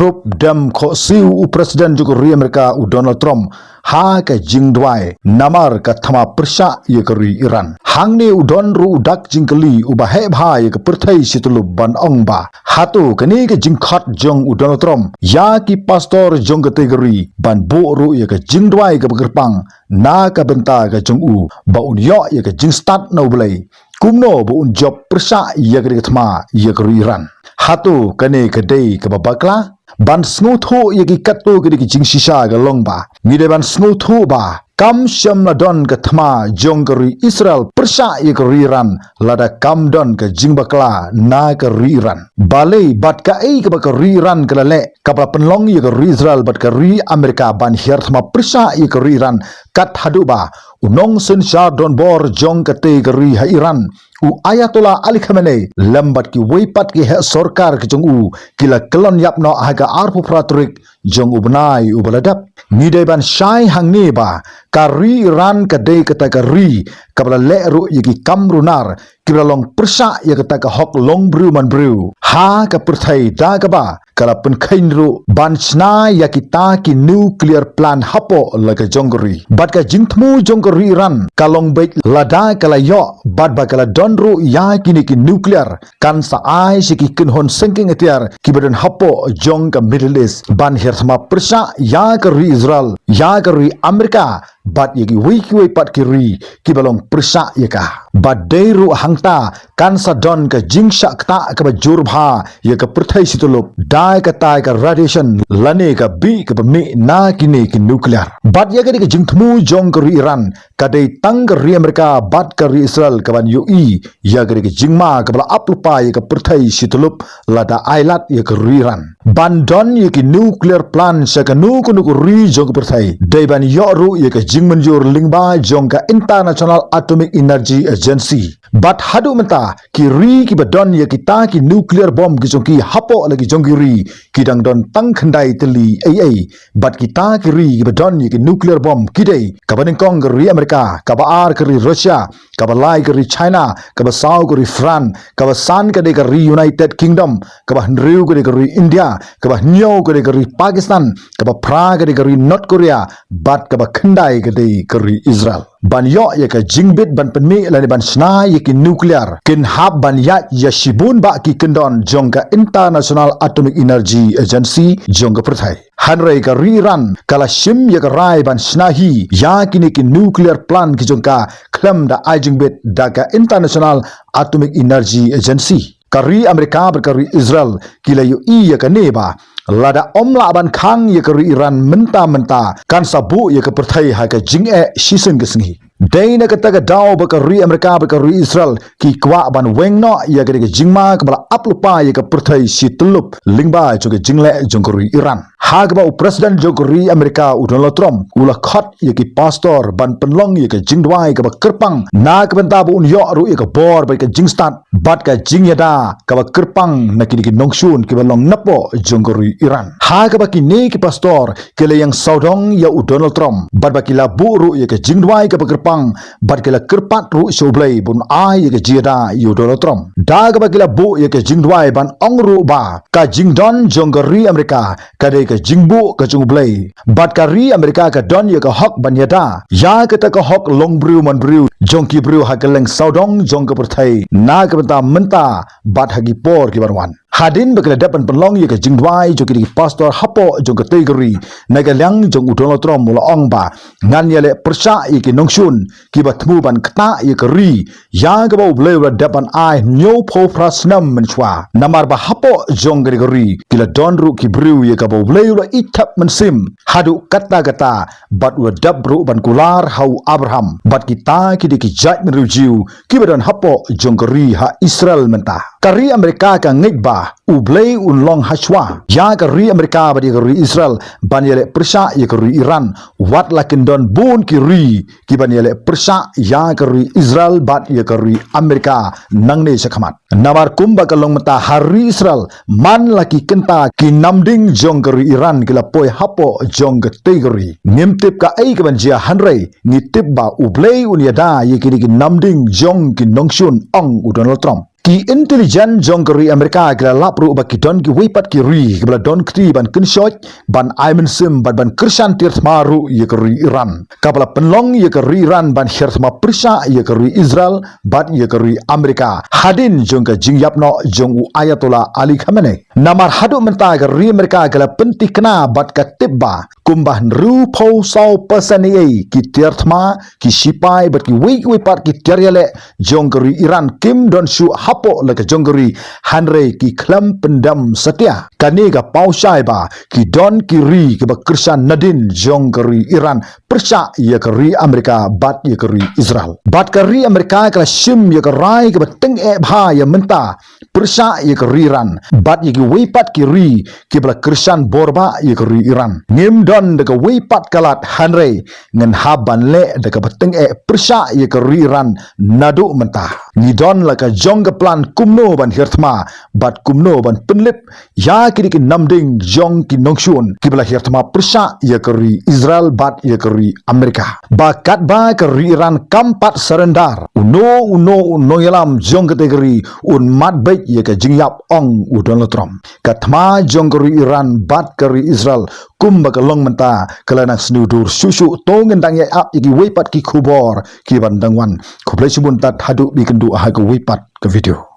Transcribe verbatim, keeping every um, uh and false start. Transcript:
Rup dem khohsiew u President jong ka ri Amerika u Donald Trump ha ka jingduwai namar ka thma pyrshah ïa ka ri Iran. Hangne u don ruh u dak jingkylli uba heh bha ïa ka pyrthei shi tyllup ban ong ba, hato kane ka jingkhot jong u Donald Trump ïa ki pastor jong katei ka ri ban buh ruh ïa ka jingduwai kaba kyrpang na ka bynta ka jong u ba un ïoh ïa ka jingstad na U Blei, kumno ba un jop pyrshah ïa ka dei ka thma ïa ka ri Iran? Hato kane ka dei kaba bakla? Ban sngewthuh ïa ki katto ki dei ki jingshisha ka long ba ngi dei ban sngewthuh ba kam shym la don ka thma jong ka ri Israel pyrshah ïa ka ri Iran lada kam don ka jingbakla na ka ri Iran. Balei bad kaei kaba ka ri Iran ka la leh kaba la pynlong ïa ka ri Israel bad ka ri Amerika ban hiar thma pyrshah ïa ka ri Iran kat haduh ba u nongsynshar donbor jong katei ka ri ha Iran, u Ayatollah Ali Khamenei lem bad kiwei pat ki heh sorkar ki jong u ki la kyllon ïap noh ha ka arphew phra tarik jong u bnai uba la dep. Ngi dei ban shai hangne ba ka ri Iran ka dei kata ka ri kaba la leh ruh ïa ki kam runar kiba la long pyrshah ïa kata ka hok long briew man briew ha ka pyrthei da kaba ka la pynkheiñ ruh ban shna ïa kita ki nuclear plant hapoh la ka jong ka ri. Bad ka jingthmu jong ka ri Iran ka long beit lada ka la ïoh bad ba ka la don ruh ïa kine ki nuclear kan sa ai sha ki kynhun sengkeng atiar kiba don hapoh jong ka Middle East ban hiar thma pyrshah ïa ka ri Israel, ïa ka ri Amerika bad ïa kiwei kiwei pat ki ri kiba long pyrshah ïa ka. Bad dei ruh hangta kan sa don ka jingshah ktah kaba jur bha ïa ka pyrthei shi tyllup da kata ka radiation lane ka bih kaba mih na kine ki nuclear. Bad ïa ka dei ka jingthmu jong ka ri Iran, ka dei tang ka ri Amerika bad ka ri Israel kaban ïohi ïa ka dei ka jingma kaba la ap lypa ïa ka pyrthei shi tyllup lada ai lad ïa ka ri Iran. Ban don ïa ki nuclear plant sha kano kano ka ri jong ka pyrthei dei ban ïoh ruh ïa ka jingmynjur lyngba jong ka International Atomic Energy Agency. Bad haduh mynta ki ri kiba don ïa kita ki nuclear bomb ki jong ki hapoh la ki jong ki ri ki dang don tang khyndai tylli ei ei. Bad kita ki ri kiba don ïa ki nuclear bomb ki dei kaba nyngkong ka ri Amerika, kaba ar ka ri Russia, kaba lai ka ri China, kaba saw ka ri France, kaba san ka dei ka ri United Kingdom, kaba hynriew ka dei ka ri India, kaba hynñiew ka dei ka ri Pakistan, kaba phra ka dei ka ri North Korea, bad kaba khyndai ka dei ka ri Israel. Ban ïoh ïa ka jingbit ban pynmih lane ban shna ïa ki nuclear kin hap ban ïaid ïa shibun bah ki kyndon jong ka International Atomic Energy Agency jong ka pyrthei. Hynrei ka ri Iran ka la shim ïa ka rai ban shna hi ïa kine ki nuclear plant ki jong ka khlem da ai jingbit da ka International Atomic Energy Agency. Ka ri Amerika bad ka ri Israel ki la ïohi ïa kane ba lada ym lah ban khang ïa ka ri Iran mynta mynta kan sa buh ïa ka pyrthei ha ka jingeh shisien ka sngi. Dei na kata ka daw ba ka ri Amerika bad ka ri Israel ki kwah ban weng noh ïa ka dei ka jingma kaba la ap lypa ïa ka pyrthei shi tyllup lyngba jong ka jingleh jong ka ri Iran. Ha kaba u President jong ka ri Amerika u Donald Trump u la khot ïa ki pastor ban pynlong ïa ka jingduwai kaba kyrpang na ka bynta ba un ïoh ruh ïa ka bor bad ka jingstad bad ka jingïada kaba kyrpang na kine ki nongshun kiba long napoh jong ka ri Iran. Ha kaba kine ki pastor ki la ïeng sawdong ïa u Donald Trump bad ba ki la buh ruh ïa ka jingduwai kaba kyrpang bad ki la kyrpad ruh sha U Blei ba un ai ïa ka jingïada ïa u Donald Trump. Da kaba ki la buh ïa ka jingduwai ban ong ruh ba ka jingdon jong ka ri Amerika ka dei ka jingbuh ka jong U Blei. Bad ka ri Amerika ka don ïa ka hok ban ïada ïa kata ka hok long briew man briew jong ki briew ha kylleng sawdong jong ka pyrthei na ka bynta mynta bad ha ki por ki ban wan. Hadien ba ki la dep ban pynlong ïa ka jingduwai jong ki dei ki pastor hapoh jong katei ka ri, na ka liang jong u Donald Trump u la ong ba ngan ïaleh pyrshah ïa ki nongshun kiba thmu ban ktah ïa ka ri ïa kaba U Blei u la dep ban ai hynñiewphew phra snem mynshuwa. Namar ba hapoh jong kane ka ri ki la don ruh ki briew ïa kaba U Blei u la ïeit thep mynsiem haduh katta katta bad u la dep ruh ban kular ha u Abraham bad kita ki dei ki jaitbynriew Jiw kiba don hapoh jong ka ri ha Israel mynta. Ka ri Amerika ka ngeit ba U Blei un long hashwa ïa ka ri Amerika bad ïa ka ri Israel ban ïaleh pyrshah ïa ka ri Iran. Wat la kin don bun ki ri kiban ïaleh pyrshah ïa ka ri Israel bad ïa ka ri Amerika nangne shakhmat. Namar kumba ka long mynta ha ri Israel man la ki kynta ki namding jong ka ri Iran ki la poi hapoh jong katei ka ri. Ngim tip kaei kaban jia hynrei ngi tip ba U Blei un ïada ïa kine ki namding jong ki nongshun, ong u Donald Trump. Ki intelligence jong ka ri Amerika ki la lap ruh ba ki don kiwei pat ki ri kiba la don kti ban kynshoh, ban ai mynsiem bad ban kyrshan tiar thma ruh ïa ka ri Iran, kaba la pynlong ïa ka ri Iran ban hiar thma pyrshah ïa ka ri Israel bad ïa ka ri Amerika hadien jong ka jingïap noh jong u Ayatollah Ali Khamenei. Namar haduh mynta ka ri Amerika ka la pyntikna bad ka tip ba kumba hynriewphew saw percent eiei ki tiar thma, ki shipai bad kiwei kiwei pat ki tiar ïaleh jong ka ri Iran kim don shuh hapoh la ka jong ka ri, hynrei ki khlem pyndem satia. Kane ka paw shai ba ki don ki ri kiba kyrshan nadien jong ka ri Iran pyrshah ïa ka ri Amerika bad ïa ka ri Israel. Bad ka ri Amerika ka la shim ïa ka rai kaba tyngeh bha ïa mynta pyrshah ïa ka ri Iran bad ïa kiwei pat ki ri kiba la kyrshan bor bha ïa ka ri Iran. Ngim don da kawei pat ka lad, hynrei ngan hap ban leh da kaba tyngeh pyrshah ïa ka ri Iran naduh mynta. Ngi don la ka jong ka plan kumno ban hiar thma bad kumno ban pynlip ïa kine ki namding jong ki nongshun kiba la hiar thma pyrshah ïa ka ri Israel bad ïa ka ri Amerika. Ba katba ka ri Iran kam pat surrender, uno uno u nongïalam jong kata ka ri un mad beit ïa ka jingïap, ong u Donald Trump. Ka thma jong ka ri Iran bad ka ri Israel kumba ka long mynta ka la nang sniew dur shuh shuh. To ngin dang ïa ap ïa kiwei pat ki khubor kiban dang wan. Khublei shibun tad haduh ban ïakynduh ha kawei pat ka video.